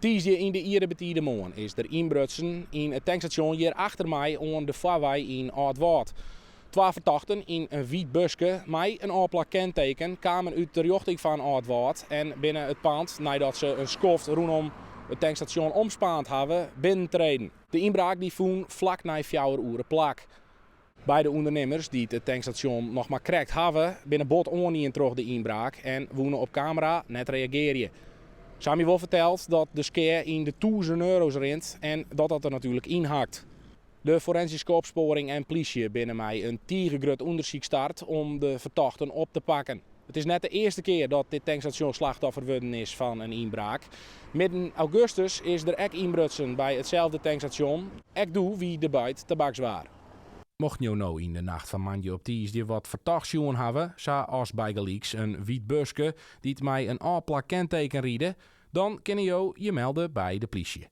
Tiisdei yn de iere betide moarn is der ynbrutsen yn it tankstasjon hjir achter my oan de Foarwei yn Aldwâld. Twa fertochten yn in wyt buske mei in ôfplakt kenteken kamen út de rjochting fan Aldwâld en binne it pand, neidat se in skoft rûnom it tankstasjon omspaand hawwe, binnentreden. De ynbraak dy fûn flak nei fjouwer oere plak. Beide ûndernimmers, dy't it tankstasjon noch mar krekt hawwe, binne bot oandien troch de ynbraak en woene op kamera net reagearje. Se ha my wol ferteld dat de skea yn de tûzenen euro's rint en dat dat der natuerlik ynhakt. De forensyske opspoaring en plysje binne mei in tige grut ûndersyk start om de fertochten op te pakken. It is net de earste kear dat dit tankstasjon slachtoffer wurden is fan in ynbraak. Midden augustus is der ek ynbrutsen by itselde tankstasjon. Ek doe wie de buit tabakswaar. Mochten jo no yn de nacht fan moandei op tiisdei wat fertochts sjoen hawwe, sa as bygelyks in wyt buske dy't mei in ôfplakt kenteken ride, dan kinne jo je melde by de plysje.